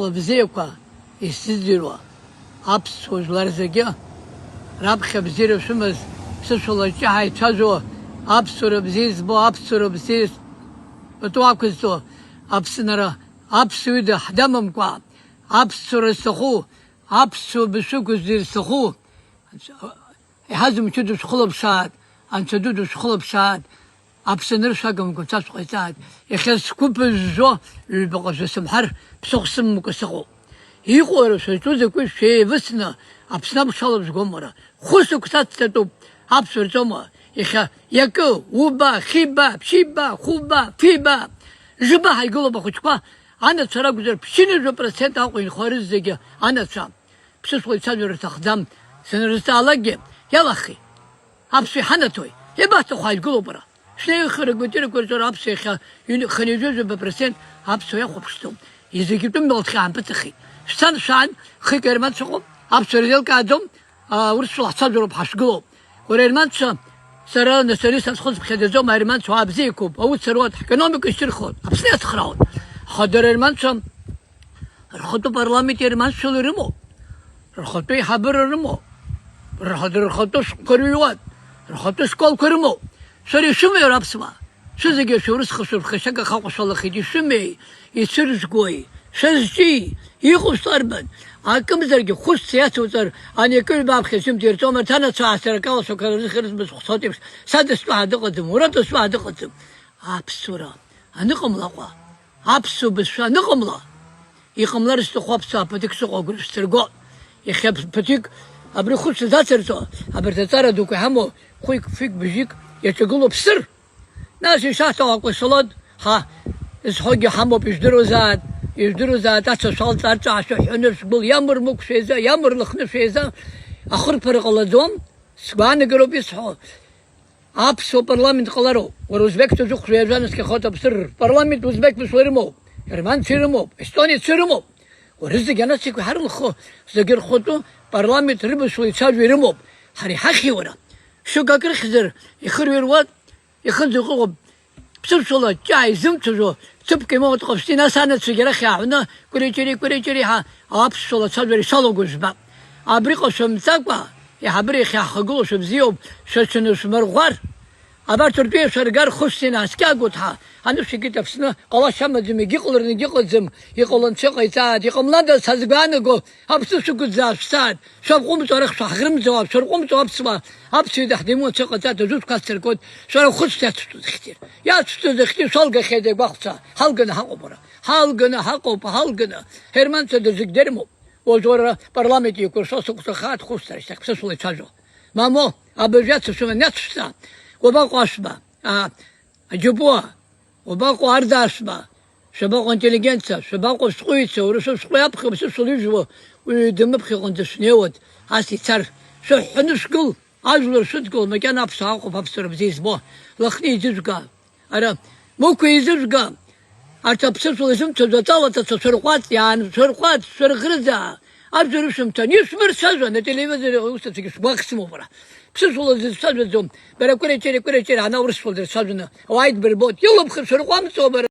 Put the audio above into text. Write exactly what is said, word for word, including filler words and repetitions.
Ла бзиақәа исзыӡырҩуа аԥсуа жәлар зегьы, раԥхьа абзиара шәымаз, ԥсышәала аҷҷаҳәа ицәажәо, аԥсуара бзиа избо, аԥсуара бзиа пату ақәызҵо, Аԥсынра, аԥсуа ҩыда ҳдамамкәа, аԥсуара зҭаху, аԥсуа бызшәа ықәызҵо ирҭаху, Иҳазымчу дышәхылаԥшааит, Анцәа ду дышәхылаԥшааит, Аԥсны ршәагымкәа цас ҟаиҵааит, иахьа сгәы ԥыжәжәо ҩбаҟа жәа сымҳәар, ԥсыхәа сымамкәа сыҟоуп. Иҟоу ара шәызҿу закәи шәеивысны, Аԥсны аԥшалап згом уара, хәышықәса цатәуп, аԥсуа рҵома, иахьа иакы, уба, хиба, ԥшьиба, хәба, фиба, жыба ҳаигылоуп ахәыҷқәа, анацәа ракәзар, ԥшьынҩажәа процент Аҟәа инхо арыӡ зегьы анацәа. Ԥсышәала ицәажәар рҭахӡам, санрызҵаалакгьы, иалаххи, аԥсуа иҳанаҭои, иабаҭаху ҳаидгылоуп ара. Шәнеихьа рквартирақәа рҿы аԥсуа иахьа ҩны-, хынҩажәа-жәаба процент аԥсуа иахәаԥшӡом. Изакәытәым милаҭ хьаа ҳампыҵахеит. Шәцан, шәаан, хык аерманцәа ыҟоуп, аԥсуара еилкааӡом, аа, урысшәала ҳцәажәароуп, ҳашгылоуп. Уара аерманцәа, сара националист схәыцԥхьаӡаӡом, аерманцәа уаа бзиақәоуп, ауцаруат, ҳекономика шьҭырхуан, Аԥсны иацхраауан. Аха дара аерманцәа Рхатәы парламент ирманшәала ирымоуп, рхатәы еиҳабыра рымоуп, рхатәы, рхатәы шәҟәқәа рыҩуан, рхатәы школқәа рымоуп. Шәара ишәымои ара аԥсуаа? Шәызегьы шәурысха шәыԥхашьага хаҟәшәалахеит, ишәымеи, ицәыржәгои, шәызҿи, иҟоу шәарбан? Акымзаргьы хәышәца иацуҵар, ани акы ҩба аԥхьа зымҭа ирҵом, арҭ анацәа аасыракала шәақәа рзыхьырзмыз хәцот еиԥш, са дыстәу ҳәа дыҟаӡам, уара дыстәу ҳәа дыҟаӡам. Аԥсуара аныҟамлакәа, аԥсуа бызшәа аныҟамла, иҟамлар зҭаху аԥсуаа ԥыҭк шыҟоу агәра шәсырго. Иахьа ԥыҭк абри хәыцәа зацырҵо, абарҭ аҵара дуқәа иҳамоу хәҩык, фҩык, быжьҩык иаҿагылоуп ԥсыр. Нас ишаҳҭаху акәасолод, ҳа, зҳәогьы ҳамоуп, ижәдыруазааит, ижәдыруазааит, ацәа шәалҵ, аҵәаа шәыҳәҳәаны шәгәыл иамырмыкә шәеиза, иамырлыхны шәеиза, ахырԥара ҟалаӡом, сгәаанагароуп исҳәо. Аԥсуа парламент ҟалароуп. Уара узбекцәа зыхәшәу иажәа наскьахоит Аԥсны рпарламент, узбекцәа ирымоуп, германцәа ирымоуп, естонеццәа ирымоуп. Уара зегьы анацәақәа ҳарылхо, зегьы рхатәы парламент рыбызшәала ицәажәо ирымоуп. Ҳара иҳахьи уара? Шьоук акрыхьзар ихырҩруа, ихыӡ иҟыҟоуп. Ԥсышәала ҷаа изымцәажәо, ҭыԥк имоуа дҟаԥшьти, нас анацәагьы арахь иааҳәны, кәырҷыри, кәырҷыри ҳәа аԥсшәала ацәажәара ишалаго жәбап. Абри ҟашәымҵакәа, еиҳабыра иахьаҳхагылоу шәыбзиоуп, шәа шәанышәмырӷәӷәар, абарҭ ртәы иашәаргар хәышәтә инааскьагоит ҳәа, анышә икит Аԥсны, ҟалашьа амаӡам, егьыҟалараны егьыҟаӡам, иҟало Анцәа иҟаиҵааит, иҟамлада сазгәаанаго, Аԥсны шәықәӡаа шәцааит, шәабҟәымҵ арахь шәаҳӷрымӡауа, шәарҟәымҵ аԥсуаа, аԥсуа идаҳдимуа Анцәа иҟаҵааит, аӡәы шәқәаццаркуеит, шәара хәышәтә иацәтәу захьӡыр. Иацәтәу захьӡу шәалгахьеит агәаҟцәа, ҳалганы ҳаҟоуп уара. Ҳалганы ҳаҟоуп, ҳалганы. Ҳерманцәа дазыгь дырмоуп. Уажә уара парламент еиқәыршәо сықәҵахааит хәышәтәра шьҭахь ԥсышәала ицәажәо. Мамоу, абыржә иацу шәыман иацәшәҵа. Уабаҟоу ашәба? А, аџьабуа? Уабаҟоу арда ашәба? Шәабаҟоу аинтеллигенциа? Шәабаҟоу ашәҟәыҩҩцәа? Уара шәышәҟәы иаԥхьо ԥсышәала ижәуа уаҩы дымыԥхьаҟа дышнеиуеит, ас ицар. Шәыҳәҳәаны шәгыл, ажәлар шәыдгыл, макьана аԥсуаа ыҟоуп аԥсуара бзиа избо. Лыхны еизыжәга. Ара, Мықә еизыжәга! Арҭ аԥсышәала изымцәажәо аҵала ҭацәа шәырҟәаҵ, иаан, шәырҟәаҵ, шәырӷрыӡаа! Абџьар ышәымҭан, ишәмырцәажәан, ателевизор аусҭацәагьы шәгәаӷ сымоуп уара. Ԥсышәала зызцәажәаӡом, бара кәырҷыри, кәырҷыри, ана урысшәала дырцәажәаны, ауаа идбырбоит, илыԥха шәырҟәамҵуа бара!